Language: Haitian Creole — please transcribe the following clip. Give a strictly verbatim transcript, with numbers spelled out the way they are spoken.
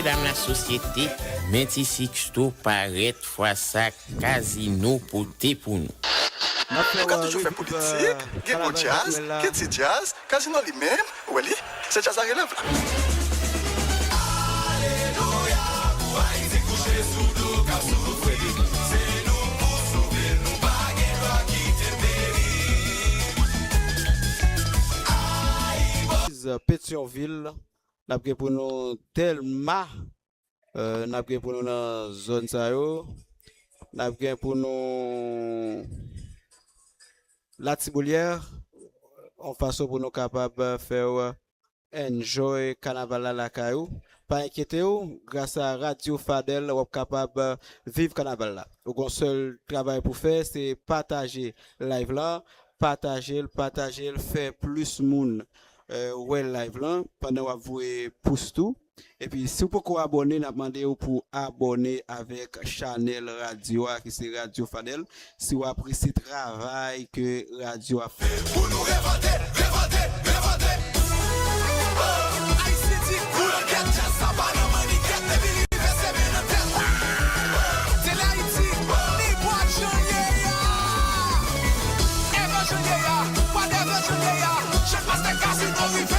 Dam lasosyete, Menti Sixto parèt fwa sa Kazino pote pou nou. Nou ka toujou fè politik, gen bon djaz, gen ti djaz, Kazino li menm, ou wè li, se djaz a relèv la. Petyonvil, n ap gen pou nou Dèlma, n ap gen pou nou nan zòn sa yo, n ap gen pou nou Latiboulyè, yon fason pou nou kapab fè w enjoy kanaval la lakay ou. Pa enkyete w, gras a Radyo Fadèl, w ap kapab viv kanaval la. Ou gen yon sèl travay pou fè, se pataje live la, pataje l, pataje l, fè plis moun wè live lan pandan w ap voye pous tou. Epi si w poko abòne, n ap mande w pou abòne avèk chanèl radyo a ki se Radyo Fadèl. Si w apresye travay ke radyo a fè. Pou nou revante, revante, revante. Ayisyen di kou nan kèt, djaz sa pa nan mannikèt, epi li rive se men nan tèt. Tele Ayiti, li bwat jan ye a. Evan jan ye a, whatever jan ye a, Chef Master Casino rive.